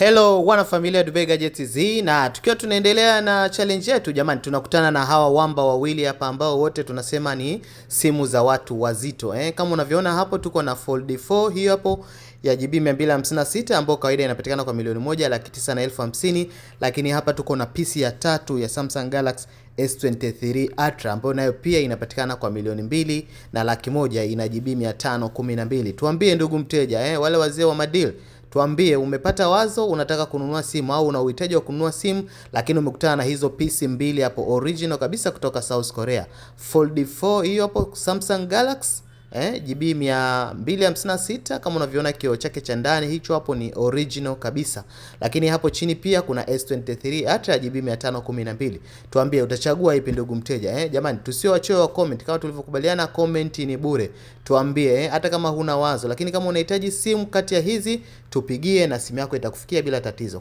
Hello wana familia Dubai Gadgets Z, na tukiwa tunaendelea na challenge yetu jamani, tunakutana na hawa wamba wawili hapa ambao wote tunasema ni simu za watu wazito. Kama unavyoona hapo tuko na Fold 4 hiyo hapo ya GB 256 ambayo kawaida inapatikana kwa 1,950,000, lakini hapa tuko na pisi ya tatu ya Samsung Galaxy S23 Ultra ambayo nayo pia inapatikana kwa 2,100,000, ina GB 512. Tuambie ndugu mteja, wale wazee wa madeal, tuambie umepata wazo, unataka kununua simu au una uhitaji wa kununua simu, lakini umekutana na hizo pisi mbili hapo original kabisa kutoka South Korea. Fold 4 hiyo hapo Samsung Galaxy GB 256, kama unavyoona kioo chake cha ndani hicho hapo ni original kabisa, lakini hapo chini pia kuna S23 Ultra GB 512. Tuambie utachagua ipi ndugu mteja? Jamani, tusiwachoe wa comment, kama tulivyokubaliana comment ni bure. Tuambie hata kama huna wazo, lakini kama unahitaji simu kati ya hizi tupigie na simu yako itakufikia bila tatizo.